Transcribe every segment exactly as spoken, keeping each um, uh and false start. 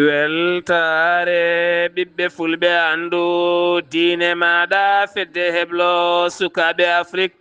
Weltaare ɓiɓɓe fulɓe, anndu diine maaɗa, fedde heblo sukaaɓe Afrik.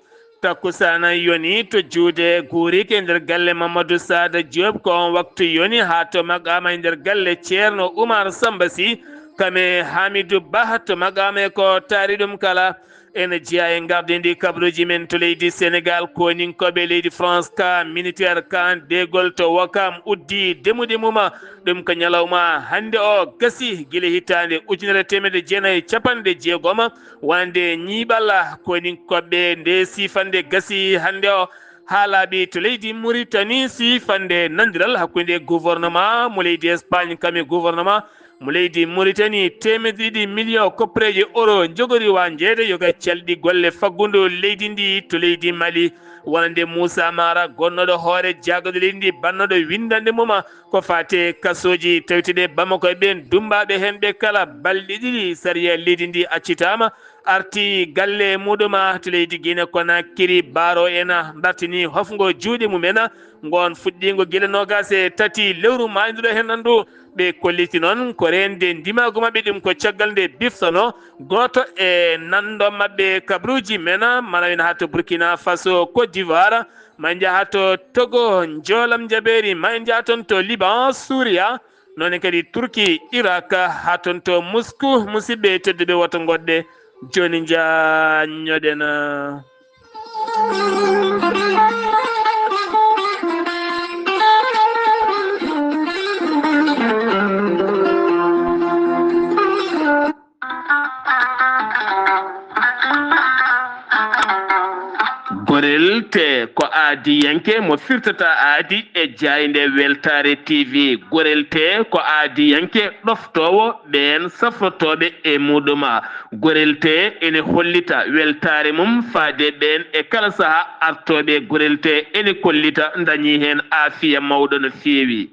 Takkusaana yoni to juuɗe guuriike nder galle Mamadou Sada Diop, ko on waktu yoni haa to maqaama e nder galle Ceerno Oumar Samba Sy, kame Hamidou Bah to maqaama e ko taari ɗum kala. Ene jeyaa e ngardiindi kabaruuji men to leydi Senegaal, kooninkooɓe leydi France, ka militaire, camp de Gaulle to Ouakam uddi demude mum. Ɗum ko ñalawma hannde o gasi gila hitaande ujunere teemedde jeenayi e capanɗe jeegom, wonande ñiiɓal kooninkooɓe. Nde siifannde gasi hannde o haa laaɓi to leydi Mauritanie, siifannde nanndiral hakkunde gouvernement mo leydi Espagne kam e gouvernement mo leydi Mauritanie, teemedde ɗiɗi million koppereeje euro njogori wañjeede yoga calɗi golle faggudu leydi ndi to leydi Mali. Wonande Moussa Mara, gonnooɗo hoore jaagorɗe leydi ndi, bannooɗo winndannde mum ko faati e kasooji tawteeɗi e Bamako e ɓeen dummbaaɓe heen ɓe kala balɗe ɗiɗi, sariya leydi ndi accitaama, arti galle muɗum to leydi Guinée Conakry, Baro en mbartini hofngo juuɗe mum en, ngoon fuɗɗiingo gila noogaas e tati lewru maayduɗo heen ndu. Ɓe kolliti noon ko reende ndimaagu maɓɓe, ɗum ko caggal nde biftono gooto e nanɗo maɓɓe kabaruuji men, mana wiyata haa to Burkina Faso, Côte d'Ivoire, ma en njaha to Togo, njoolam njabeeri, ma en njaha toon to Liban, Suuriya, noon kadi Turki, Irak, haa toon to Moscou. Musidɓe tedduɓe, woto ngoɗɗe, jooni njaññoɗen. Gorel Tee ko aadiyanke mo firtata aadi e jaaynde Weltaare T V. Gorel Tee ko aadiyanke ɗoftoowo ɓeen safrotooɓe e muɗum. Gorel Tee ene hollita weltaare mum faade ɓeen e kala sahaa artooɓe. Gorel Tee ene kollita ndañi heen aafiya mawɗo no feewi.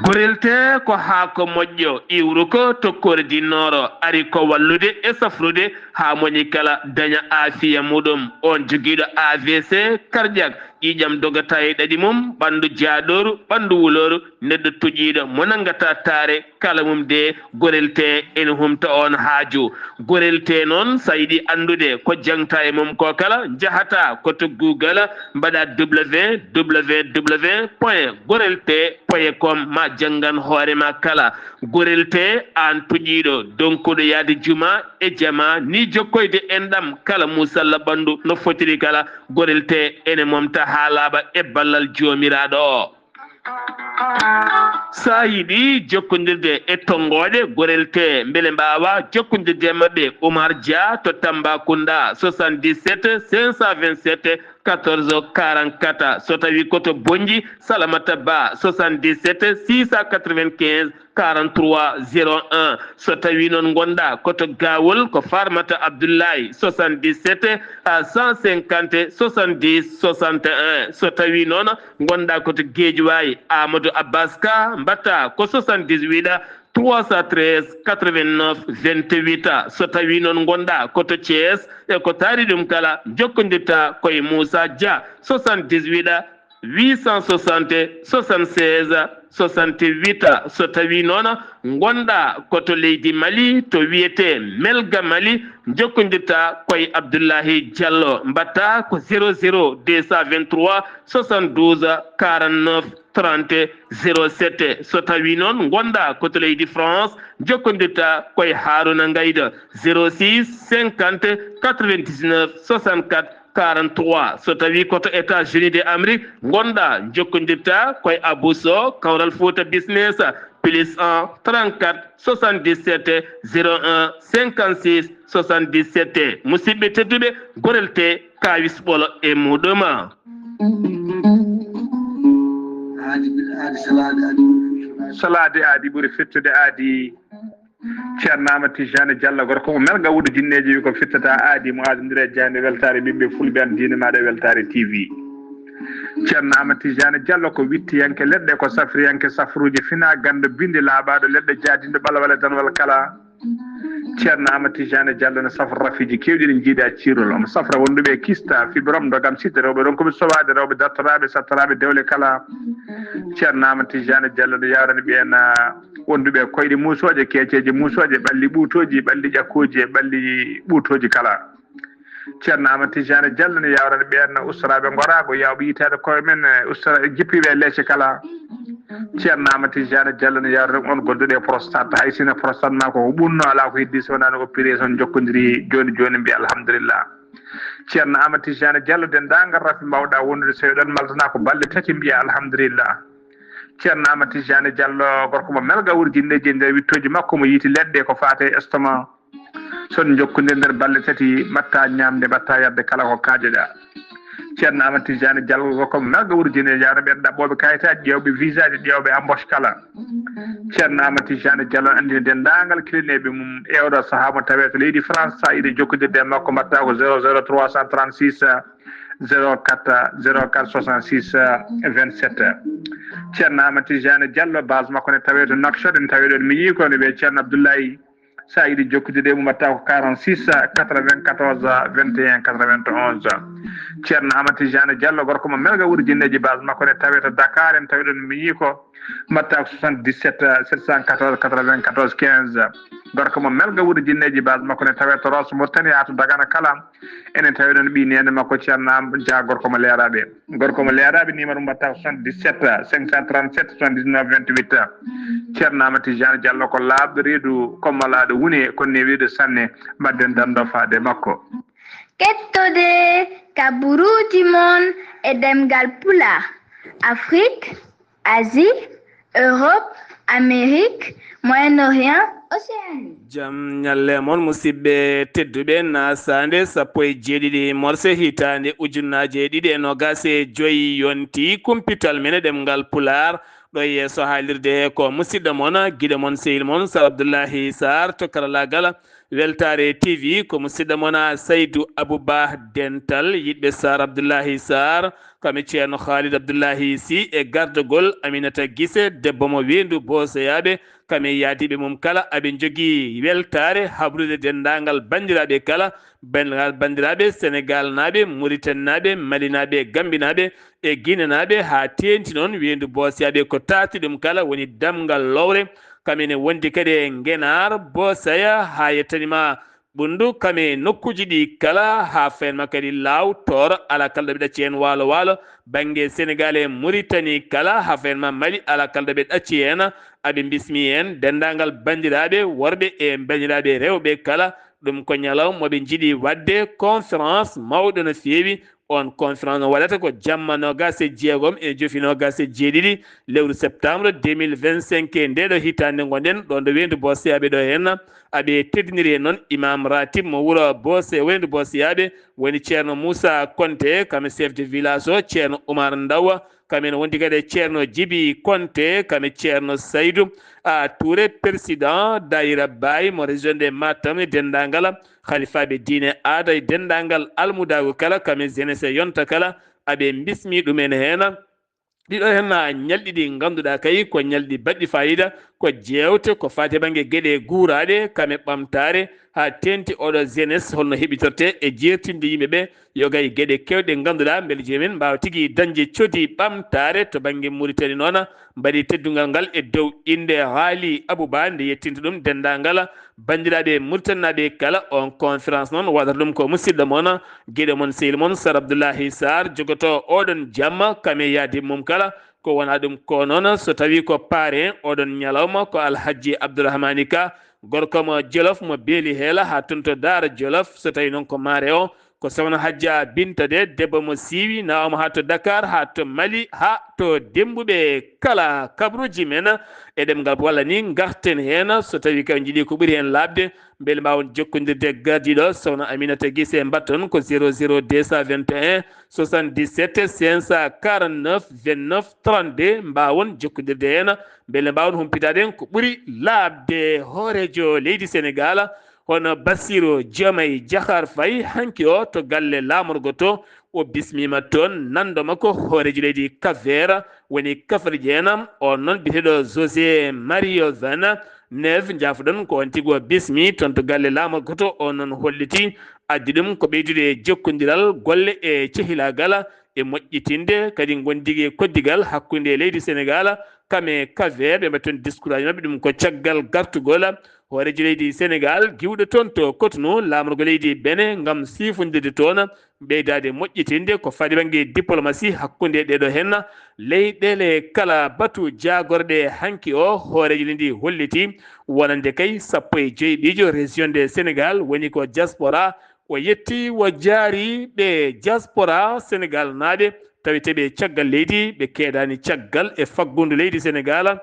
Gorel Tee ko haako moƴƴo, iwruko to Kore du Nord, ari ko wallude e safrude haa moñi kala daña aafiya muɗum. On jogiiɗo A V C cardiaque, ƴiiƴam dogata e ɗaɗi mum, ɓanndu jaaɗooru, ɓanndu wulooru, neɗɗo toƴiiɗo mo nanngataa taare, kala mum de, Gorel Tee ene humta on haaju. Gorel Tee noon, so a yiɗi anndude ko jaŋta e mum ko kala, njahata ko to Google, mbaɗa W W W point gorel tee point com, ma janngan hoore ma kala. Gorel Tee, aan toƴiiɗo, donkuɗo yahde juma e jama, ni jokkoyde enɗam kala muusalla ɓanndu no fotiri kala, Gorel Tee ene momta haa laaɓa e ballal Joomiraaɗo o. So a yiɗi jokkondirde e tonngooɗe Gorel Tee, mbele mbaawa jokkondirde e maɓɓe, Oumar Dia to Tambacounda, soixante-dix-sept cinq cent vingt-sept quatorze quarante-quatre. So tawii ko to Bonnji, Salamata Ba, soixante-dix-sept six cent quatre-vingt-quinze quarante-trois zéro un. So tawii noon ngonɗaa ko to Gawol, ko Farmata Abdoulaye, soixante-dix-sept à cent cinquante soixante-dix soixante et un. So tawii noon ngonɗaa ko to Guédiawaye, Amadou Abbas Ka, mbaɗtaa ko soixante-dix-huit trois cent treize quatre-vingt-neuf vingt-huit. So tawii noon ngonɗaa ko to Thiès e ko taari ɗum kala, njokkondirtaa ko e Moussa Dia, soixante-dix-huit huit cent soixante soixante-seize soixante-huit. So tawii noon ngonɗaa ko to leydi Mali, to wiyetee Melga Mali, njokkondirtaa ko e Abdoulaye Diallo, mbaɗtaa ko zéro zéro deux cent vingt-trois soixante-douze quarante-neuf trente zéro sept. So tawii noon ngonɗaa ko to leydi France, njokkondirtaa ko e Harouna Ngaïda, zéro six cinquante quatre-vingt-dix-neuf soixante-quatre quarante-trois. So tawii ko to États-Unis de Amérique ngonɗaa, njokkondirtaa ko e Abou Sow, Kawral Fouta Business, plus un trente-quatre soixante-dix-sept zéro un cinquante-six soixante-dix-sept. Musidɓe tedduɓe, Gorel Tee, kaawis ɓolo e muɗum. Salaade aadi ɓuri fettude aadi. Ceerno Amadou Tijani Diallo, gorko mo Melga, wuuro Jinneeji, wi ko fittata aadi mo aadondiri e jaaynde Weltaare ɓiɓɓe fulɓe, an diine maaɗa Weltaare T V. Ceerno Amadou Tijani Diallo ko wittiyanke leɗɗe, ko safriyanke safruuji fina, ganndo binndi laaɓaaɗo leɗɗe, jaadinɗo ɓalwale danwal kala. Ceerno Amadou Tijani Diallo ne safra rafiiji keewɗi ɗi njiiɗa ciirol. Omo safra wonduɓe kista, fibrome, ndogam, sida, rewɓe ronkuɓe sowaade, rewɓe dartoraaɓe, sattoraaɓe dewle kala. Ceerno Amadou Tijani Diallo ne yawrani ɓeen, ah, wonduɓe koyɗe muusooje, keeceeje muusooje, ɓalli ɓuutooji, ɓalli ƴakkooji e ɓalli ɓuutooji kala. Ceerno Amadou Tijani Diallo ne yawrani ɓeen ustoraaɓe ngoraago, yawɓe yitaade koye men, eh, ustora-, jippiiɓe e leece kala. Ceerno Amadou Tijani Diallo ne yawrani on gonduɗo e prostate, hay sino prostate ma ko ɓunno, alaa ko heddi so wonaa no opération jokkodiri jooni jooni, mbiya alhamdulillah. Ceerno Amadou Tijani Diallo, denndaangal rafi mbawɗa wondude, so eɗon maltana ko balɗe tati, mbiya alhamdulillah. Ceerno Amadou Tijani Diallo, gorko mo melga wurjinneeji e nder wittooji makko, mo yiiti leɗɗe ko faate estomac. Son jokkondir nder balɗe tati, mbatta ñamde, mbatta yarde kala ko kaajoɗa. Ceerno Amadou Tijani Diallo ko melga wurjine, yawna ɓen ɗaɓɓooɓe kayitaaji, ƴeewɓe visaaji, ƴeewɓe embauche kala. Ceerno Amadou Tijani Diallo anndina denndaangal kilineeɓe mum e oɗo sahaa mo tawee to leydi France, so a yiɗi jokkondirde e makko, mbatta ko zéro zéro trois cent trente-six, zéro quatre, zéro quatre soixante-six, vingt-sept. Ceerno Amadou Tijani Diallo, base makko ne tawee to Nouakchott, ne tawee ɗon miñi ko ne wiyee Ceerno Abdoulaye. So a yiɗi jokkude e mum, mbatta ko quarante-six quatre-vingt-quatorze vingt et un quatre-vingt-onze. Ceerno Amadou Tijani Diallo, gorko mo melga wurjinneeji, base makko ne tawee to Dakar, en tawi ɗon miñi ko, mbatta ko soixante-dix-sept sept cent quatorze quatre-vingt-quatorze quinze. Gorko mo melga wurjinneeji, base makko ne tawee to Rosso Mauritanie haa to Dagana kala. Enen tawi ɗon ɓii neene makko Ceerno Am Dia, gorko mo Leeraaɓe. Gorko mo Leeraaɓe, numéro mbatta ko soixante-dix-sept cinq cent trente-sept soixante-dix-neuf vingt-huit. Ceerno Amadou Tijani Diallo ko laaɓɗo reedu, kommalaaɗo wune, ko newiiɗo sanne. Mbaɗden dando faade makko. Kettode kaburuuji mon e ɗemngal Pulaar, Afrique, Asie, Europe, Amérique, Moyen-Orient, Océanie. Jam ñalle mon, musidɓe tedduɓe. Nasaande sappo e jeeɗiɗi morse hitaande ujunnaaje ɗiɗi e noogaas e joy yonti kumpital men e ɗemngal Pulaar. Ɗo yeeso haalirde ko musidɗo mon, giɗo mon, sehil mon, Sar Abdullahi Sar to karalaagal. Weltaare T V ko musidɗo mon Saydu Abuba Dental, yiɗɓe Sar Abdullahi Sar, kame Ceerno Khalid Abdullahi Sy e gardagol Aminata Gise, debbo mo Weendu Booseyaaɓe, kame yaadiiɓe mum kala. Aɓe njogii weltaare habrude denndaangal banndiraaɓe kala, banndiraaɓe Senegaalnaaɓe, Muritaninaaɓe, Malinaaɓe, Gambinaaɓe e Ginenaaɓe, haa teeŋti noon Weendu Booseyaaɓe ko taati ɗum kala woni damngal lowre. Kam ene wondi kadi e Ngenaar, Boosaya, haa yettani ma Ɓunndu, kam e nokkuuji ɗi kala, haa fayat ma kadi Laaw, Tooro, alaa kala ɗo ɓe ɗacci heen, Waalo, Waalo, bannge Senegaal e Muritani kala, haa fayat ma Mali, alaa kala ɗo ɓe ɗacci heen. Aɓe mbismii heen denndaangal banndiraaɓe worɓe e banndiraaɓe rewɓe kala. Ɗum ko ñalawma mo ɓe njiɗi waɗde conférence mawɗo no feewi. Oon conférence o waɗata ko jamma noogaas e jeegom e jofi noogaas e jeeɗiɗi lewru septembre deux mille vingt-cinq, e ndeeɗo hitaande ngonɗen ɗo, nde Weendu Booseyaaɓe ɗo heen. Aɓe teddiniri heen noon Imaam Ratib mo wuro Boose, Weendu Booseyaaɓe, woni Ceerno Muusa Konte, kam e chef de village o, Ceerno Umar Ndaw, kam ene wondi kadi e Ceerno Jibi Konte, kam e Ceerno Saydu a Touré, président daayira Baay mo région de Matam, e denndaangal halifaaɓe diine, aada e denndaangal almudaagu kala, kam e jeunesse yonta kala, aɓe mbismii ɗum en heen. Ɗiɗo heen ñalɗi ɗi ngannduɗaa kay ko ñalɗi baɗɗi faayiida, ko jeewte ko faati e bannge geɗe guuraaɗe, kam e ɓamtaare, haa teeŋti oɗo jeunesse holno heɓitortee e jeertinde yimɓe ɓe, yoga e geɗe keewɗe ɗe ngannduɗaa mbele joomum en mbaawa tigi dañde codi ɓamtaare to bannge Muritani noon. Mbaɗi teddungal ngal e dow innde Haali Abuba, nde yettinta ɗum denndaangal banndiraaɓe Muritaninaaɓe kala. On conférence noon waɗata ɗum ko musidɗo mon, giɗo mon, sehil mon Sar Abdullahi Sar, jogotoo oɗon jamma, kam e yaadiiɓe mum kala. Ko wonaa ɗum ko noon, so tawii ko parrain oɗon ñalawma ko Alhajji Abdourahmani Ka, gorko mo Jolof, mo Beeli Heela haa toon to Daara Jolof. So tawii noon ko marraine o, ko Sokhna Hajja Binta De, debbo mo siiwi, nawama haa to Dakar, haa to Mali, haa to Demmbuɓe kala. Kabaruuji men e ɗemngal walla ni ngarten heen, so tawii kay njiɗi ko ɓuri heen laaɓde, mbele mbaawon jokkondirde e gardiiɗo Sokhna Aminata Gise, mbaɗton ko zéro zéro deux cent vingt et un soixante-dix-sept cinq cent quarante-neuf vingt-neuf trente-deux, mbaawon jokkondirde heen, mbele mbaawon humpitaade en ko ɓuri laaɓde. Hooreejo leydi Senegaal, hono Bassirou Diomaye Diakhar Faye, hanki o to galle laamorgo to, o bismiima toon nanndo makko hooreejo leydi Cap Vert, woni Kafrjeen, oon noon biyeteeɗo José Mario Vana, Neuf, njaafoɗon, ko on tigi o bismi toon to galle laamorgo to, on noon holliti addi ɗum ko ɓeydude e jokkondiral golle e cehilaagal e moƴƴitinde kadi ngonndigi e koddigal hakkunde leydi Senegaal kam e Cap Vert. Ɓe mbaɗi toon diskuraaji maɓɓe, ɗum ko caggal gartugol hooreejo leydi Senegaal giwɗo toon to Cotonou laamorgo leydi Benin ngam siifondirde toon ɓeydaade moƴƴitinde ko faati bannge diplomasi hakkunde ɗeeɗo heen leyɗeele kala. Batu jaagorɗe hanki o hooreejo leydi holliti wonande kay sappo e joyɓiijo région de Sénégal woni ko diaspora. O yetti, o jaari ɓe diaspora Senegaal naaɓe taweteeɓe caggal leydi, ɓe keedaani caggal e faggundu leydi Senegaal.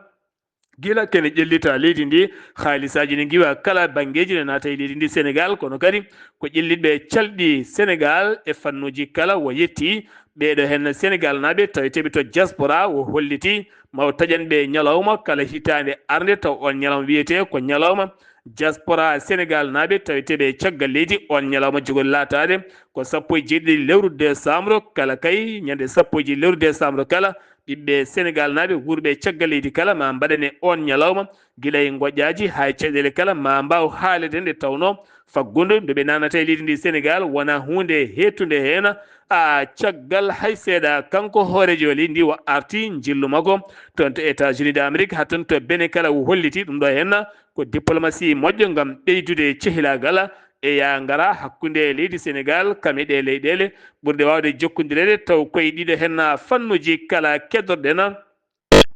Gila kene ƴellita leydi ndi, haalisaaji ne ngiwa kala banngeeji ne naata e leydi ndi Senegaal, kono kadi ko ƴellitɓe calɗi Senegaal e fannuuji kala. O yetti ɓeeɗo heen Senegaal naaɓe taweteeɓe to diaspora, o holliti ma o taƴan ɓe ñalawma kala hitaande arnde, taw on ñalawma wiyetee ko ñalawma diaspora Senegaal naaɓe taweteeɓe caggal leydi. On ñalawma jogori laataade ko sappo e jeeɗiɗi lewru décembre kala, kay ñande sappo e jeeɗiɗi lewru décembre kala, ɓiɓɓe Senegaal naaɓe wuurɓe caggal leydi kala ma mbaɗane on ñalawma, gila e ngoƴƴaaji haa e caɗeele kala, ma mbaaw haalede nde tawnoo faggudu ndu ɓe naanata e leydi ndi Senegaal wonaa huunde heedtunde heen. A caggal hay seeɗa, kanko hooreejo leydi ndi o arti njillu makko toon to États-Unis d'Amérique, haa toon to Benin kala, o holliti ɗum ɗo heen ko diplomasi moƴƴo ngam ɓeydude cehilaagal e yaa ngara hakkunde leydi Senegaal kam e ɗee leyɗeele ɓurɗe waawde jokkondireede, taw koye ɗiɗo heen fannuuji kala keddorɗen.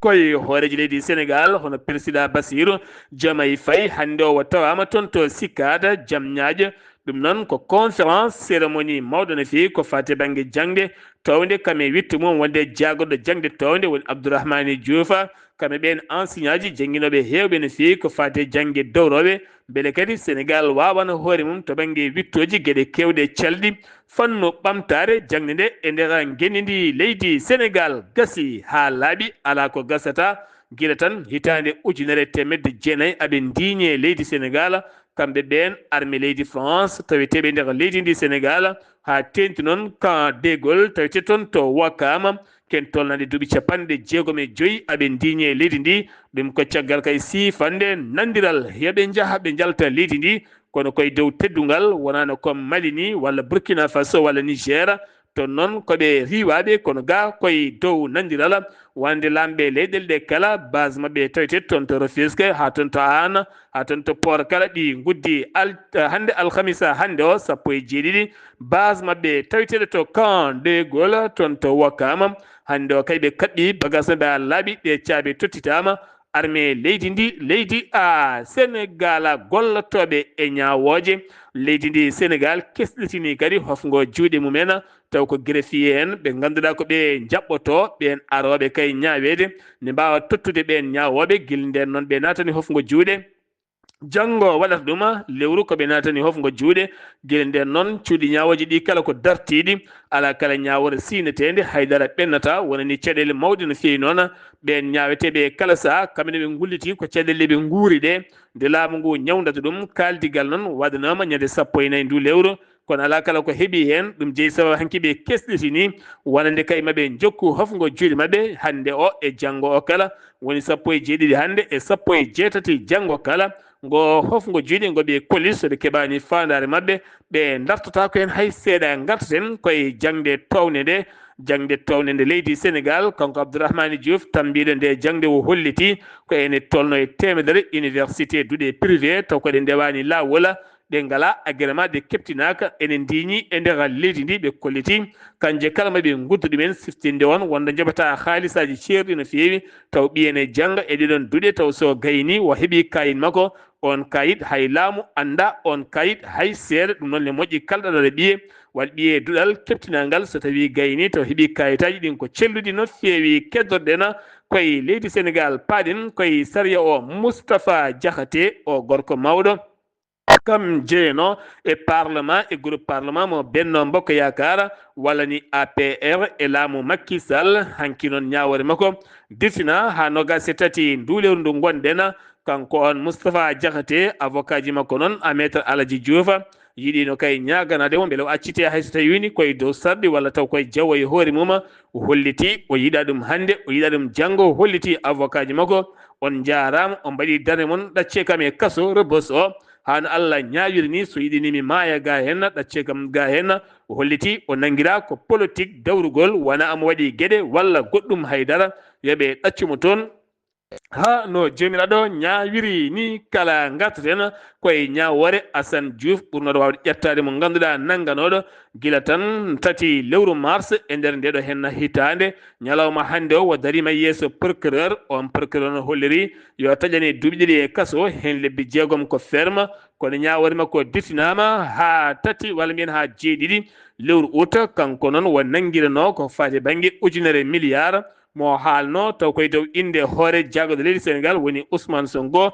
Koye hooreejo leydi Senegaal, hono Peresidaa Basiiru Jomaay Fay, hannde o tawaama toon to Sikkaada Jamñaajo. Ɗum noon ko conférence cérémonie mawɗo no feewi ko faati bannge jaŋde toowde, kam e wiɗto mum wonde jaagorɗo jaŋde toowde woni Abdourahmane Diouf, kam e ɓeen enseignantji jannginooɓe heewɓe no feewi ko faati jaŋde dowrooɓe, mbele kadi Senegaal waawana hoore mum to bannge wiɗtooji geɗe keewɗe calɗi fannu ɓamtaare jaŋde nde e nder ngenndi ndi leydi Senegaal. Gasi haa laaɓi, alaa ko gasata, gila tan hitaande ujunere e teemedde jeenayi aɓe ndiiñe leydi Senegaal, kamɓe ɓeen armée leydi France taweteeɓe nder leydi ndi Senegaal, haa teeŋti noon camp de Gaulle tawetee toon to Wakam, ken tolnaade duuɓi capanɗe jeegom e joyi aɓe ndiiñe leydi ndi. Ɗum ko caggal kay siifande nanndiral yo ɓe njaha ɓe njalta leydi ndi, kono koye dow teddungal, wonaano comme Mali ni walla Burkina Faso walla Niger. Toon noon ko ɓe riiwaaɓe, kono ga koye dow nanndiral wonande laamɓe leyɗeele ɗe kala. Base maɓɓe tawetee toon to Rufisque, haa toon to Hann, haa toon to Port kala, ɗi nguddi al-, hannde alhamisa hannde o, sappo e jeeɗiɗi. Base maɓɓe taweteeɗo to camp de Gaulle toon to Wakam, hannde o kay ɓe kaɓɓi bagage maɓɓe haa laaɓi, ɗe caabi tottitaama armée leydi ndi, leydi a Senegaal. Gollotooɓe e ñaawooje leydi ndi Senegaal kesɗitini kadi hofngo juuɗe mumen, taw ko greffier en ɓe ngannduɗaa ko ɓe njaɓɓotoo ɓeen arooɓe kay ñaaweede, ne mbaawa tottude ɓeen ñaawooɓe. Gila ndeen noon ɓe naatani hofngo juuɗe. Janngo waɗata ɗum lewru ko ɓe naatani hofngo juuɗe. Gila ndeen noon cuuɗi ñaawooje ɗi kala ko dartiiɗi, alaa kala ñaawore siyneteende, hay dara ɓennataa, wonani caɗeele mawɗe no feewi noon. Ɓeen ñaaweteeɓe e kala sahaa, kamɓe ne ɓe ngulliti ko caɗeele ɓe nguuri ɗe, nde laamu ngu ñawndata ɗum. Kaaldigal noon waɗanaama ñande sappo e nayi ndu lewru, kono alaa kala ko heɓi heen. Ɗum jeyi sababu hanki ɓe kesɗitini wonande kay maɓe njokku hofngo juuɗe maɓɓe hannde o e janngo o kala, woni sappo e jeeɗiɗi hannde e sappo e jeetati janngo kala. Ngo hofngo juuɗe ngo ɓe koli so ɓe keɓaani faandaare maɓɓe, ɓe dartata ko heen hay seeɗa. Ngartaten koye jaŋde toownde nde, jaŋde toownde nde leydi Senegaal. Kanko Abdourahmane Diouf, tammbiiɗo nde jaŋde, o holliti ko ene tolno e teemedere université duɗe privé, taw ko ɗe ndewaani laawol, ɗe ngalaa agrément, ɗe keptinaaka, ene ndiiñi e nder leydi ndi. Ɓe kolliti kanje kala ma ɓe nguddu ɗumen siftinde on wonde njoɓata haalisaaji ceerɗi no feewi, taw ɓiye ne jannga e ɗiɗon duɗe, taw so gayni o heɓi kayit makko, on kayit hay laamu annda on kayit hay seeɗa. Ɗum noon ne moƴƴi kala ɗaɗa ɓiye, waɗ ɓiye duɗal keptinangal so tawi gayni, taw heɓi kayitaaji ɗin ko celluɗi no feewi. Keddorɗen koye leydi Senegaal, paaɗen koye sariya o. Moustapha Diakhaté, o gorko mawɗo, kam jeyno e parlement, e groupe parlement mo Benno Bokk Yaakaar, walla ni A P R e laamu Macky Sall. Hanki noon ñaawore makko dirtina haa noogaas e tati ndu lewru ndu ngonɗen. Kanko on Moustapha Diakhaté, avocat ji makko noon, a Maître Aladji Diouf, yiɗino kay ñaaganaade mo mbele o accitee, hay so tawii woni koye dow sarɗi walla taw koye jawo e hoore mum. O holliti o yiɗaa ɗum hannde, o yiɗaa ɗum janngo. O holliti avocat ji makko, on njaaraama, on mbaɗii darnde mon, ɗaccee kam e kaso Rebeuss o. Haa no Allah ñaawiri ni, so yiɗi ni mi maaya ga heen, ɗaccee kam ga heen. O holliti o nanngiraa ko politique dawrugol, wonaa omo waɗi geɗe walla goɗɗum hay dara, yo ɓe ɗaccu mo toon. Haa no joomiraaɗo ñaawiri ni, kala ngartaten koye ñaawoore Assane Diouf ɓurnooɗo waawde ƴettaade, mo ngannduɗaa nannganooɗo gila tan tati lewru mars e nder ndeeɗo heen hitaande. Ñalawma hannde o, o dariima yeeso procureur. On procureur no holliri yo taƴane duuɓi ɗiɗi e kaso, heen lebbi jeegom ko ferme, kono ñaawoore makko dirtinaama haa tati walla mbiyen haa jeeɗiɗi lewru ut. Kanko noon o nanngiranoo ko faati bannge ujunere milliard mo haalno taw koye dow innde hoore jaagorɗo leydi Senegal woni Ousmane Sonko.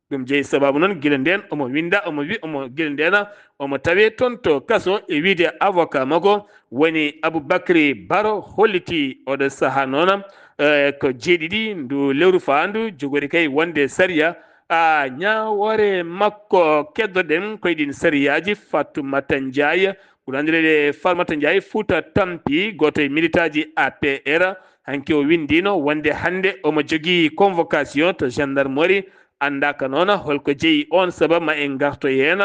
Ɗum jeyi sababu noon gila ndeen omo winnda, omo wi, omo gila ndeena omo tawe toon to kaso e wiide avocat makko woni Aboubacry Baro holliti oɗo sahaa noon, eh, ko jeeɗiɗi ndu lewru faandu jogori kay wonde sariya. A ñaawoore makko keddoɗen koye ɗin sariyaaji. Fatoumata Ndiaye, ɓuri anndireede Farmata Ndiaye Fouta Tampi, gooto e militaaji A P R, hanki o winndino wonde hannde omo jogii convocation to gendarmerie. Anndaaka noon holko jeyi oon sababu, ma en ngarto heen.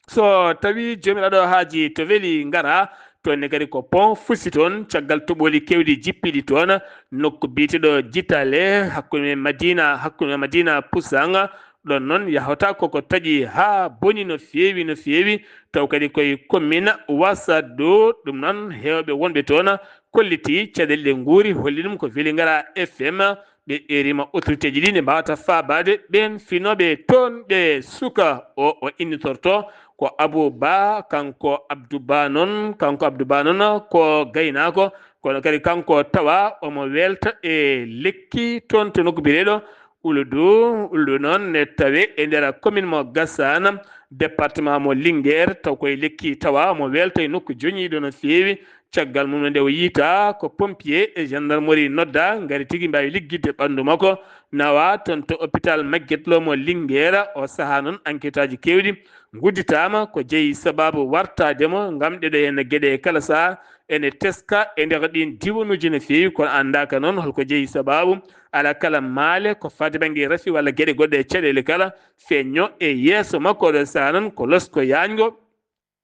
So tawii joomiraaɗo haaji to Vélingara, toon ne kadi ko pont fusi toon, caggal toɓooli keewɗi jippiiɗi toon, nokku biyeteeɗo Jitale, hakkunde Madina, hakkunde Madina Pusanga, ɗoon noon yahata koko taƴi haa boni no feewi, no feewi, taw kadi koye commune Wasado. Ɗum noon heewɓe wonɓe toon kolliti caɗeele ɗe nguuri, holli ɗum ko Vélingara F M. Ɓe eeriima autorité ji ɗi ne mbaawata faabaade ɓeen finooɓe toon ɓe suka. O, o innitorto ko Abou Ba, kanko Abdou Ba noon, kanko Abdou Ba noon ko gaynaako, kono kadi kanko tawa omo welta e lekki toon to nokku biyeteeɗo Uludu. Uludu noon ne tawe e nder commune mo Gassana, département mo Linguère, taw koye lekki tawa omo welta e nokku joñiiɗo no feewi. Caggal mum nde o yiita ko pompier e gendarmerie nodda, ngari tigi mbaawi liggitde ɓanndu makko, nawa toon to hôpital Magatte Lô mo Linguère. O sahaa noon enquêteaji keewɗi ngudditaama ko jeyi sababu wartaade mo, ngam ɗeɗo heen geɗe kala sahaa ene teska e nder ɗiin diwanuuji no feewi, kono anndaaka noon holko jeyi sababu. Alaa kala maale ko faati bannge rafi walla geɗe goɗɗe e caɗeele kala feeñno e yeeso makko. Oɗo sahaa noon ko losko yaañgo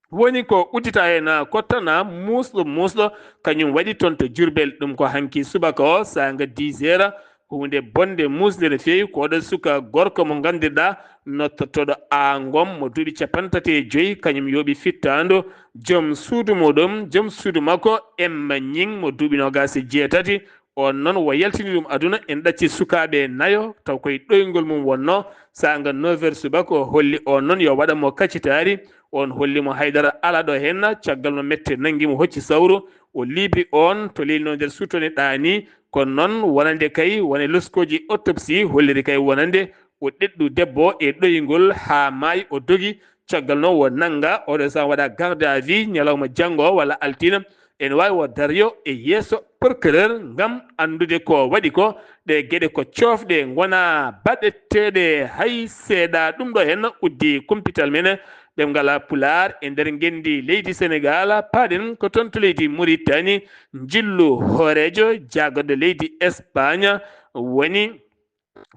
woni ko uddita heen, ko tan muusɗo muusɗo, kañum waɗi toon to Diourbel. Ɗum ko hanki subaka o, saanga dix heures, huunde bonde muusde no feewi. Ko oɗo suka gorko mo nganndirɗaa, nottotooɗo A Ngom, mo duuɓi capanɗe tati e joyi, kañum yooɓi fittaandu joom suudu muɗum, joom suudu makko Emma Ñing, mo duuɓi noogaas e jeetati. Oon noon o yaltini ɗum aduna, en ɗacci sukaaɓe nayo, taw koye ɗoyngol mum wonnoo. Saanga neuf heures subaka o holli oon noon yo waɗan mo kacitaari, oon holli mo haydara alaa ɗo heen. Caggal no mette nanngi mo, hocci sawru, o liibi oon to leydi no nder suttone ɗaani. Kono noon wonande kay wone loskooji autopsie holliri kay wonande o ɗeɗɗu debbo o e ɗoyngol haa maayi, o dogi. Caggal noon o nannga, oɗo sahaa waɗa garde à vue ñalawma janngo o walla altine. Ene waawi o daryo e yeeso procureur ngam anndude ko waɗi ko. Ɗe geɗe ko coofɗe, ngonaa baɗeteeɗe hay seeɗa. Ɗum ɗo heen uddi kumpital men ɗemngal Pulaar e nder ngenndi leydi Senegaal. Paaɗen ko toon to leydi Muritani, njillu hooreejo jaagorɗo leydi Espaañ woni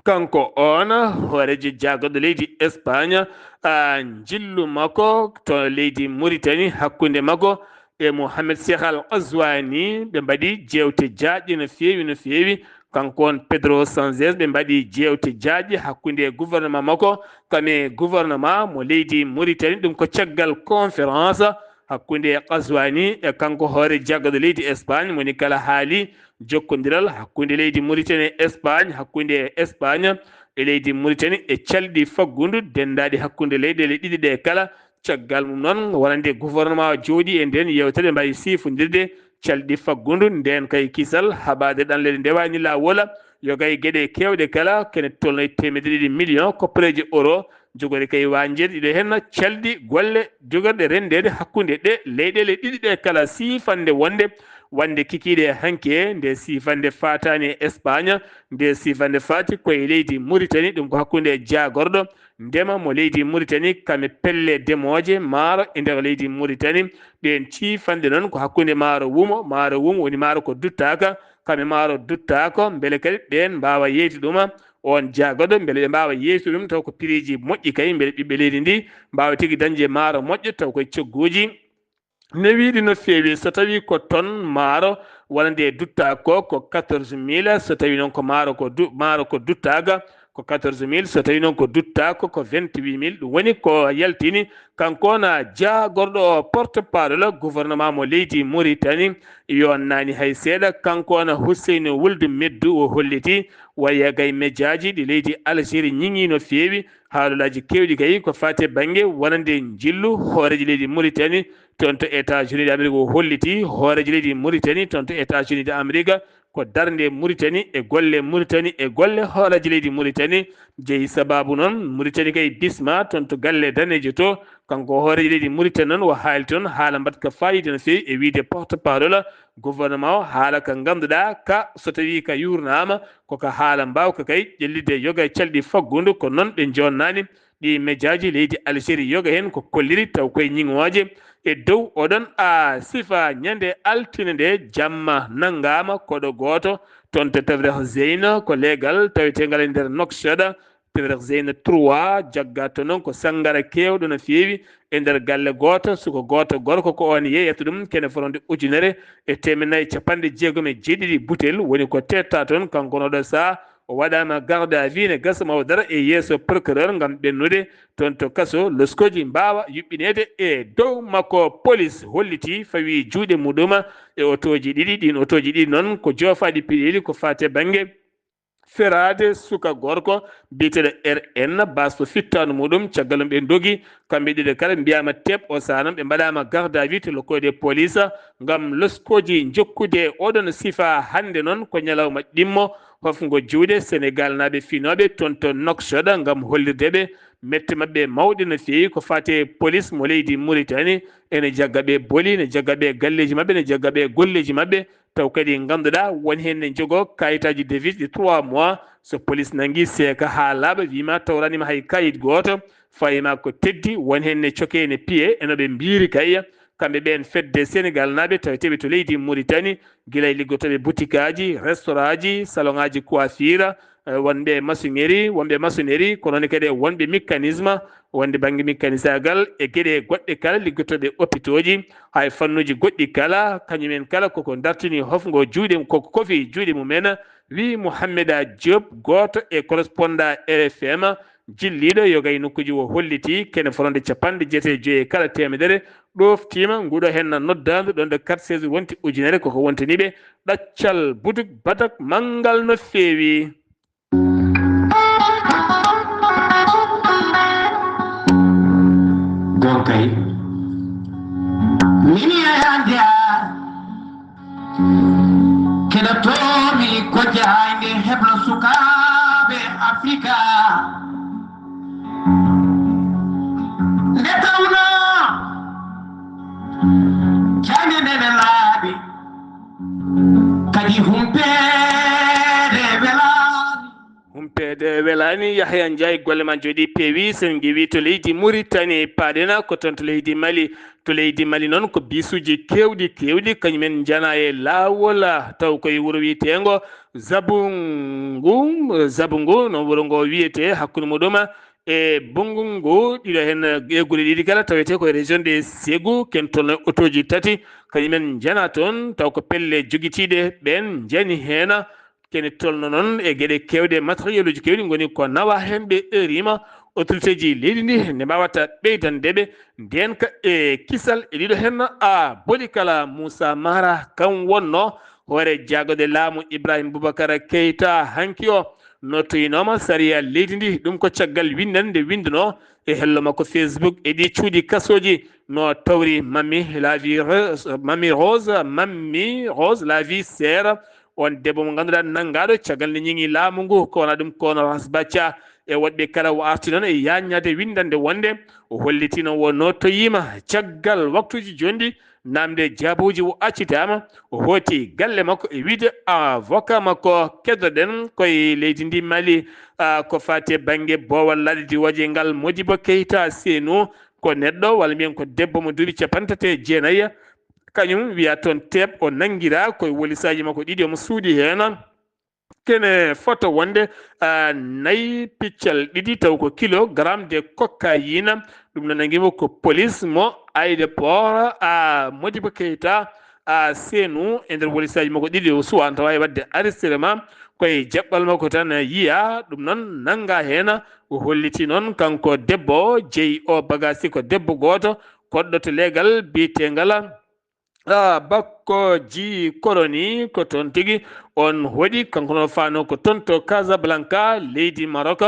kanko oon hooreejo jaagorɗo leydi Espaañ, a, njillu makko to leydi Muritani hakkunde makko e Mohamed Cheikh Al Ghazouani, ɓe mbaɗi jeewte jaajɗe no feewi, no feewi. Kanko on Pedro Sanchez, ɓe mbaɗi jeewte jaajɗe hakkunde e gouvernement makko, kam e gouvernement mo leydi Muritani. Ɗum ko caggal conférence hakkunde Ghazouani e kanko hoore jaagorɗo leydi Espagne, moni kala haali jokkondiral hakkunde leydi Muritani e Espagne, hakkunde Espagne e leydi Muritani e calɗi faggundu denndaaɗi hakkunde leyɗeele ɗiɗi ɗe kala. Caggal mum noon, wonande gouvernement o jooɗii e ndeen yeewtere, ɓe mbaawi siifondirde calɗi faggundu ndeen kay kisal, haɓaade ɗanlele ndewaani laawola, yoga e geɗe keewɗe kala, kene tolno e teemedde ɗiɗi million koppareeje euro, jogori kay wañjeede ɗiɗo heen calɗi golle jogorɗe renndeede hakkunde ɗe leyɗeele ɗiɗi ɗe kala, siifande wonde, wonde kikiiɗe hanki e nde siifande faataani e Espagne, nde siifande faati ko e leydi Muritani, ɗum ko hakkunde jaagorɗo ndema mo leydi Mauritanie, kame pelle demooje maaro e nder leydi Mauritanie. Ɗeen ciifanɗe noon ko hakkunde maaro wumo, maaro wumo woni maaro ko duttaaka, kame maaro duttaako, mbele kadi ɓeen mbaawa yeytude ɗuma oon jaagoɗo, mbele ɓe mbaawa yeytude ɗum taw ko piriiji moƴƴi kay, mbele ɓiɓɓe leydi ndi mbaawa tigi dañde maaro moƴƴo taw koye cogguuji. Newiiɗi no feewi, so tawii ko ton maaro walla nde duttaa ko, ko quatorze mille, so tawii noon ko maaro ko du-, maaro ko duttaaka, ko quatorze mille, so tawii noon ko duttaa ko, ko vingt-huit mille, ɗum woni ko yaltini. Kanko na jaagorɗo o porte-parole gouvernement mo leydi Mauritanie, yo naani hay seeɗa, kanko na Housseynou Wuld Meddu o holliti, waya gay mejaaji ɗi leydi Algérie ñiŋi no feewi, haalolaaji keewɗi kay ko faati e bannge wonande njillu hooreejo leydi Mauritanie, toon to États-Unis d'Amérique o holliti hooreejo leydi Mauritanie toon to États-Unis d'Amérique ko darnde Mauritanie e golle Mauritanie e golle hooreejo leydi Mauritanie jeyi. Sabaabu noon Mauritanie kay bisma toon to galle daneejo to, kanko hooreejo leydi Mauritanie noon o haali toon haala mbaɗka faayiida no feewi e wiyde porte-parole gouvernement o, haala ka ngannduɗaa ka so tawii ka yuurnaama ko ka haala mbaawka kay ƴellitde yoga e calɗi faggudu, ko noon ɓe joonnaani ɗi mejaaji leydi Algérie yoga heen ko kolliri taw koye ñiŋooje e dow oɗon a sifa ñande altine nde jamma nanngaama koɗo gooto toon to Tafrih Zeyna ko leegal taweteengal e nder Nouakchott. Tafrih Zeyna trois jagga to noon ko sanngara keewɗo no feewi e nder galle gooto, suka gooto gorko ko oon yeeyata ɗum kene fotande ujunere e teemedde nayi e capanɗe jeegom e jeeɗiɗi butel woni ko teetta toon kanko no ɗo saha. O waɗaama garde à vue ne gasa ma o dara e yeeso procureur ngam ɓennude toon to kaso loskooji mbaawa yuɓɓineede e dow makko. Polis holliti fawi juuɗe muɗum e otooji ɗiɗi. Ɗiin otooji ɗiɗi noon ko joofaaɗi piɗeeli ko faati e bannge feraade suka gorko biyeteeɗo R N basɗo fittaandu muɗum. Caggal ɗum ɓe ndogi kamɓe ɗiɗo kala, mbiyaama teep o saha noon ɓe mbaɗaama garde à vue to lokkooje police ngam loskooji jokkude oɗon sifa. Hannde noon ko ñalawma ɗimmo hofngo juuɗe Senegal naaɓe finooɓe toon to Nouakchott ngam hollirde ɓe mette maɓɓe mawɗe no feewi ko faati e polis mo leydi Mauritanie. Ene jagga ɓe boli, ne jagga ɓe galleeji maɓɓe, ne jagga ɓe golleeji maɓɓe. Taw kadi ngannduɗaa won heen ne njogoo kayitaaji devise ɗi trois mois. So polis nanngi seeka haa laaɓa, wii ma tawraniima hay kayit gooto, fayi ma ko teddi, won heen ne cokee ne piye, e no ɓe mbiiri kay. Kamɓe ɓeen fedde Senegal naaɓe taweteeɓe to leydi Mauritanie, gila e liggotooɓe butikaaji, restaurant ji, salon aaji coiffure, eh, wonɓe maçonnerie, wonɓe maçonnerie, ko noon kadi e wonɓe mécanisme, wonde bannge mécanisaagal e geɗe goɗɗe kala, liggotooɓe hôpitaux ji, hay fannuuji goɗɗi kala, kañum en kala koko dartini hofngo juuɗe, koko kofi juuɗe mum en, wii Mouhammeda Diop, gooto e correspondant R F M, jilliiɗo yoga e nokkuuji o holliti kene fotande capanɗe jeetati e joy e kala teemedere, ɗooftiima nguɗo heen noddaandu ɗoon ɗo quatre seize wonti ujunere koko wontani ɓe ɗaccal buduk badak manngal no feewi. Gonkay min yayande a keɗotoomi ko jahaynde heblo sukaaɓe Afrika nde tawno jande nde ne laaɓi kadi humpeede welaani. Humpeede welaani. Yahya Ndiaye, golle ma njooɗi peewi. Sen ngewi to leydi Mauritanie, paaɗena ko toon to leydi Mali. To leydi Mali noon ko bisuuji keewɗi keewɗi kañum en njana e laawol, taw koye wuro wiyeteengo Zabungu, Zabungu no wuro ngo wiyetee, hakkunde muɗum e Bungungu, ɗiɗo heen e gure ɗiɗi kala tawetee koye région de Ségou, ken tolno e otooji tati kañum en njana toon, taw ko pelle jogitiiɗe ɓeen njani heen. Kene tolno noon e geɗe keewɗe, matériel uji keewɗi ngoni ko nawa heen, ɓe eeriima autorité ji leydi ndi nde mbaawata ɓeydande ɓe ndeenka e kisal e ɗiɗo heen a boli kala. Moussa Mara kam wonno hoore jaagoɗe laamu Ibrahim Boubacar Keita hanki o nottoyinooma sariya leydi ndi. Ɗum ko caggal winndannde nde winndunoo e hello makko Facebook e ɗi cuuɗi kasooji no tawri Mami la vie Re-, Mami Rose, Mami Rose la vie sœur, on debbo mo ngannduɗaa nanngaaɗo caggal nde ñiŋi laamu ngu, ko wona ɗum ko hono Ras Bathia e woɗɓe kala. O arti noon e yaaññaade winndannde wonde o hollitiino wonno toyiima caggal waktuuji jonɗi Namde jaabuuji o accitaama, o hooti galle makko e wiide avocat makko. Keddoɗen koye leydi ndi Mali, ah, ko faati e bannge boowal laaɗe wajey ngal, Modibo Keita Senu, ko neɗɗo walla mbiyen ko debbo mo duuɓi capanɗe tati e jeenayi. Kañum wiya toon teep o nanngiraa koye wolisaaji makko ɗiɗi, omo suuɗi heen. Kene foto wonde, ah, nayi piccal ɗiɗi, taw ko kilogram de cocaïne. Ɗum no nanngimo ko police mo aéroport, ah, Modibo Keita, ah, Senu e nder wolisaaji makko ɗiɗi o suwanta waawi waɗde arrêté ma koye jaɓɓal makko tan yiya. Ɗum noon nannga heen. O holliti noon kanko debbo o jeyi o bagasi ko debbo gooto koɗɗo to leegal biyeteegal, ah, Bakko Ji Koroni. Ko toon tigi on hoɗi, kanko no faano ko toon to Casablanca, leydi Maroc.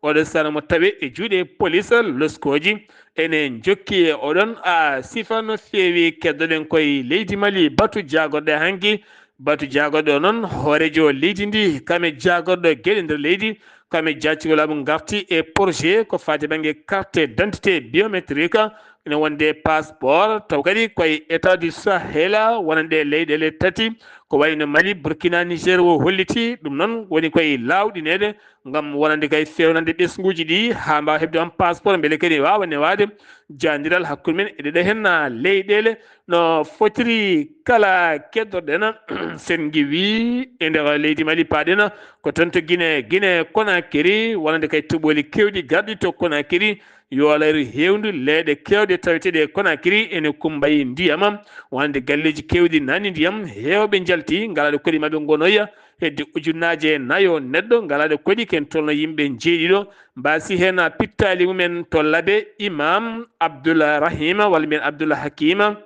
Oɗo sara mo tawe e juuɗe police loskooji. Ene jokki e oɗon, ah, sifa no feewi. Keddoɗen koye leydi Mali, batu jaagorɗe hanki. Batu jaagorɗe o noon, hooreejo leydi ndi, kame jaagorɗo geɗe nder leydi, kame jaccugol laamu ngarti e projet ko faati bannge carte d'identité biométrique, ene wonde passeport, taw kadi koye État du Sahel, wonande leyɗeele tati, ko wayno Mali, Burkina, Niger, o holliti. Ɗum noon woni koye laawɗineede ngam wonande kay feewnande ɓesnguuji ɗi haa mbaawa heɓde on passeport, mbele kadi waawa newaade jaandiral hakkunde men e ɗeɗe heen leyɗeele. No fotiri kala keddoɗen, sen ngiwi e nder leydi Mali, paaɗen ko toon to Guinée, Guinée Conakry, wonande kay toɓooli keewɗi garɗi to Conakry, yoolaaru heewndu, leeɗe keewɗe taweteeɗe e Conakry ene kumbayi ndiyam, wonande galleeji keewɗi naatni ndiyam, heewɓe njalti, ngalaaɗo koɗi maɓɓe ngonoya, hedde ujunnaaje nayo neɗɗo ngalaaɗo koɗi, ken tolno yimɓe njeeɗiɗo, mbaasi heen pittaali mumen to Labe, Imam Abdullah Rahima, walla mbiyen Abdullah Hakima,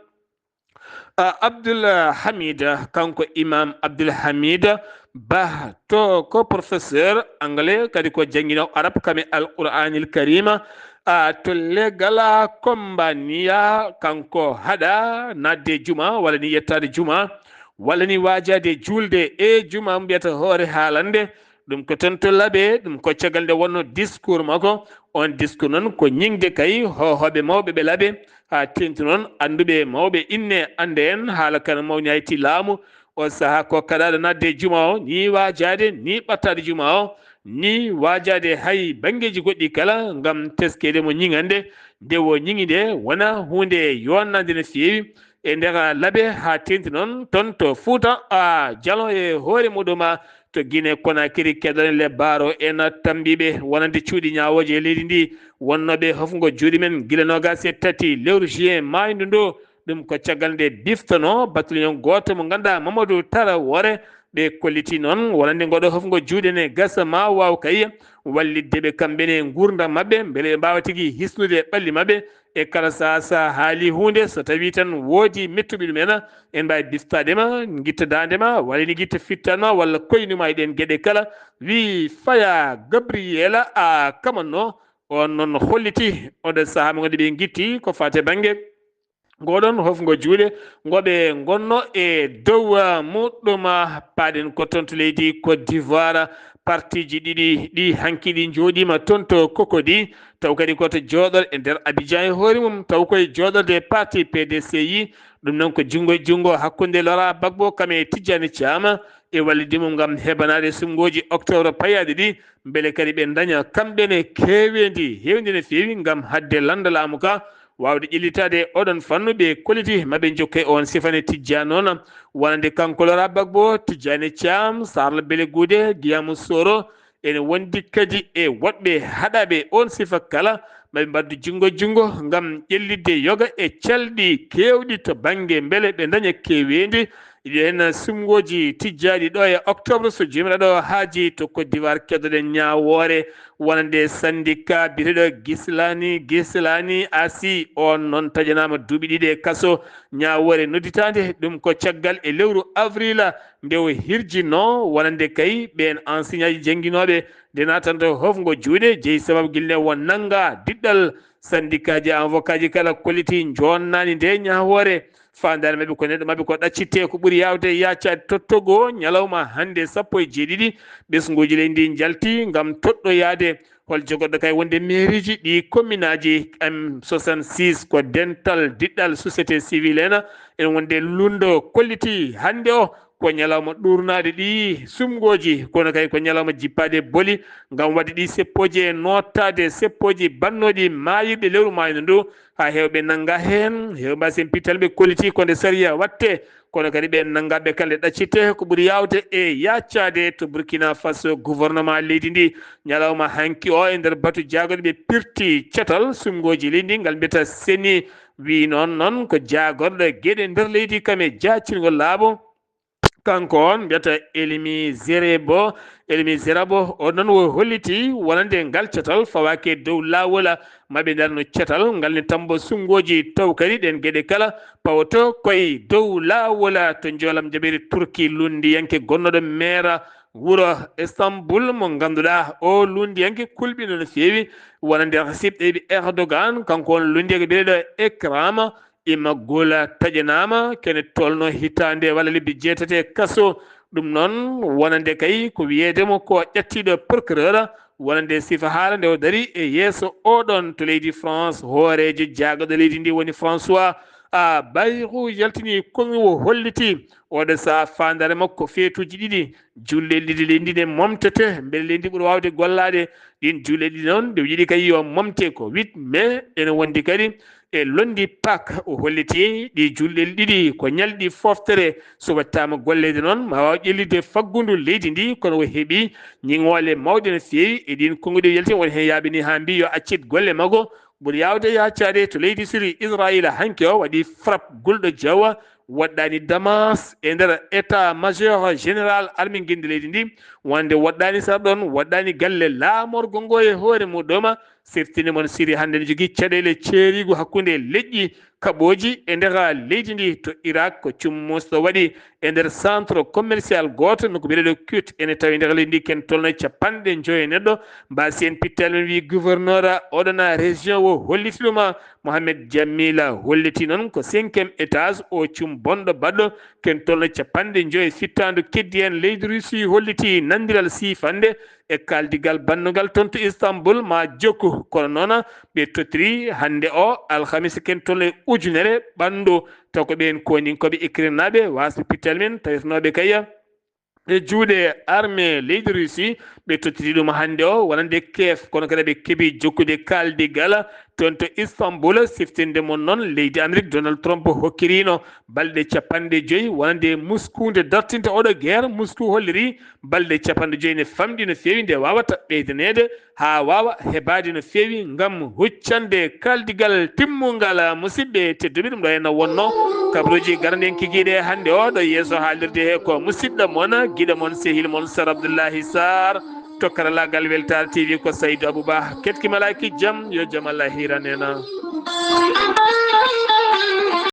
ah, Abdul Hamid, kanko Imam Abdul Hamid Bah, to ko professeur anglais, kadi ko jannginoowo arab kame Alqur'anil Karima, ah, to legal Kombaniya, kanko haɗa naatde juma, walla ni yettaade juma, walla ni waajaade juulde e juma, mbiyata hoore haalande. Ɗum ko toon to Labe, ɗum ko caggal nde wonno discours makko. On discours noon ko ñiŋde kay hoohooɓe mawɓe ɓe Labe, haa teeŋti noon annduɓe mawɓe inne annde en haala kana mawni hayti laamu. O sahaa ko kaɗaaɗo naatde e juma o, ni waajaade, ni ɓattaade juma o, ni waajaade hay banngeeji goɗɗi kala ngam teskeede mo ñiŋande. Nde o ñiŋi nde wona huunde yonnaande no feewi e nder Labe, haa teeŋti noon toon to Fuuta, a, Jalo e hoore muɗum, a, to Guinée Conakry, keɗoɗen le baaro ena tambiiɓe wonande cuuɗi ñaawooje e leydi ndi, wonnooɓe hofngo juuɗe men gila noogaas e tati lewru juin maayndu ndu. Ɗum ko caggal nde biftonoo batulion gooto mo ngannduɗaa Mamadou Tarawore. Ɓe kolliti noon wonande ngoɗo hofngo juuɗe ne gasa ma waaw kay wallitde ɓe kamɓe ne nguurndam maɓɓe, mbele ɓe mbaawa tigi hisnude ɓalli maɓɓe e kala sahaa. So a haali huunde, so tawii tan woodi mettuɓe ɗum en, en mbaawi biftaade ma, ngitta daande ma, walla ni ngitta fittaan ma, walla koynu ma e ɗeen geɗe kala. Wii faya Gabriyela a kamanno, on noon holliti oɗo sahaa mo nganndu ɓe ngitti ko faate bannge ngoɗon hofngo juuɗe ngo ɓe ngonno e dow, ah, muɗɗum, ah, paaɗen ko toon to leydi Côte d'Ivoire. Partiji ɗiɗi ɗi hanki ɗi njooɗiima toon to Cocody, taw kadi ko to jooɗor e nder Abidjan e hoore mum, taw koye jooɗorde parti P D C I. Ɗum noon ko junngo e junngo hakkunde Laurent Gbagbo kam e Tidjane Thiam e wallidi mum ngam heɓanaade suɓngooji octobre payaaɗi ɗi, mbele kadi ɓe ndaña kamɓe ne keeweendi heewndi no feewi ngam haɗde lannda laamu ka waawde ƴellitaade e oɗon fannu. Ɓe kolliti maɓe njokke on sifane Tidjane noon, wonande kanko Laurent Gbagbo, Tidjane Thiam, Charles Blé Goudé, Guillaume Soro, ene wondi kadi e woɗɓe haɗaaɓe on sifa kala, maɓe mbaɗdu junngo e junngo ngam ƴellitde yoga e calɗi keewɗi to bannge mbele ɓe ndaña keeweendi. Iɗen suɓngooji tijjaaɗi ɗo e octobre, so joomiraaɗo haaji, to Côte d'Ivoire keɗoɗen ñaawoore wonande syndicat biyeteeɗo Gislani, Gislani Asi. On noon taƴanaama duuɓi ɗiɗi e kaso. Ñaawoore nodditaande ɗum ko caggal e lewru avril nde o hirjinoo wonande kay ɓeen enseignantji jannginooɓe nde naatanta hofngo juuɗe, jeyi sababu gila nde won nannga diɗɗal. Syndicat ji avocatji kala kolliti njoonnaani nde ñaawoore. Faandaare maɓɓe ko neɗɗo maɓɓe ko ɗaccitte ko ɓuri yaawde yaacaade tottogo ñalawma hannde sappo e jeeɗiɗi. Ɓesnguuji leydi ndi njalti ngam toɗɗoyaade hol jogorɗo kay wonde mairieji ɗi communaaji M soixante-six ko dental diɗɗal société civile ena ene wonde lundo kolliti hannde o ko ñalawma ɗuurnaaɗo ɗi sumngooji kono kay ko ñalawma jippaade boli ngam waɗde ɗi seppooji e nootaade seppooji bannooɗi maayirɗe lewru maayno ndu. Haa heewɓe nannga heen heewɓe mbasen pittal ɓe kolliti ko nde sariya watte kono kadi ɓe nanngaɓe kala ɗaccitte ko ɓuri yaawde e yaacaade to Burkina Faso gouvernement leydi ndi ñalawma hanki o e nder batu jaagorɗe ɓe pirti catal sumngooji leydi ndi ngal mbiyata seni wi noon noon ko jaagorɗo geɗe nder leydi kam e jaacingol laaɓo. Kanko on mbiyata Elimi Zerebo, Elimi Zerabo o noon wo holliti wonande ngal catal fawaaki e dow laawol maɓɓe ndarno catal ngal ne tambo sunngooji taw kadi ɗen geɗe kala pawoto koye dow laawol to njoolam jaɓeeri Turki lunndiyanke gonnooɗo meera wuro Istanbul mo ngannduɗaa o lunndiyanke kulɓino no feewi wonande Recep Tayyip Erdogan kanko on lunndiyanke biyeteeɗo Ekrama Imma gola taƴanaama kene tolno hitaande walla lebbi jeetati e kaso. Ɗum noon wonande kay ko wiyeede mo ko ƴattiiɗo procureur wonande sifa haala nde o dari e yeeso oɗon to leydi France hooreejo jaagaɗo leydi ndi woni François a Bayrou yaltini komi o holliti oɗo saha faandaare makko feetuuji ɗiɗi julɗe ɗiɗi leydi ndi ne momtete mbele leydi ɓuri waawde gollaade ɗin julɗe ɗiɗi noon nde o yiɗi kay yo momte ko huit mai ene wondi kadi e londi Pak o holliti ɗi julɗe ɗiɗi ko ñalɗi foftere so wattaama golleede noon ma waaw ƴellitde faggundu leydi ndi kono o heɓi ñiŋoole mawɗe no feewi e ɗin konnguɗi yalti won heen yaaɓe ni haa mbi yo accit golle makko ɓuri yaawde yaacaade to leydi Siri Israayiila hanki o waɗi frappe gulɗo jawa woɗɗaani Damas e nder état major général armée ngenndi leydi ndi wonde woɗɗaani sara ɗoon woɗɗaani galle laamorgo ngo e hoore muɗum Sirtini mon Siri hannde ne jogii caɗeele ceeriigu hakkunde leƴƴi kaɓooji e nder leydi ndi to Irak ko cummusto waɗi e nder centre commercial gooto no ko biyeteeɗo Kut ene tawi nder leydi ndi ken tolno e capanɗe njoyo e neɗɗo mbaasi en pittaali men wii gouverneur oɗona région o holliti ɗuma Mohamed Jamila holliti noon ko cinquième étage o cum bonɗo baɗɗo ken tolno capanɗe njoyo e fittaandu keddi en leydi Russie holliti nanndiral siifannde e kaaldigal bannungal toon to Istanbul ma jokku kono noon ɓe tottiri hannde o alhamisa ken toon e ujunere ɓanndu taw ko ɓeen koninkooɓe ikrinaaɓe waasɓe pittal men tawirnooɓe kay e juuɗe armée leydi Russie ɓe tottiri ɗum hannde o wonande keef kono kadi ɓe keɓi jokkude kaaldigal toon to Istanbul siftinde mon noon leydi Amérique Donald Trump hokkirino balɗe capanɗe joyi wonande Moscou nde dartinta oɗo guerre Moscou holliri balɗe capanɗe joyi ne famɗi no feewi nde waawata ɓeydaneede haa waawa hebaade no feewi ngam huccande kaaldigal timmungal musidɓe tedduɓe ɗum ɗo henno wonno kabaruuji garanɗen kikiiɗe hannde o ɗo yeeso haalirde he ko musidɗo mon giɗo mon sehil mon sar abdoullahi sar to karalagal weltaare tv ko saydou abouba ketki malaki jam yo jam allah hiranena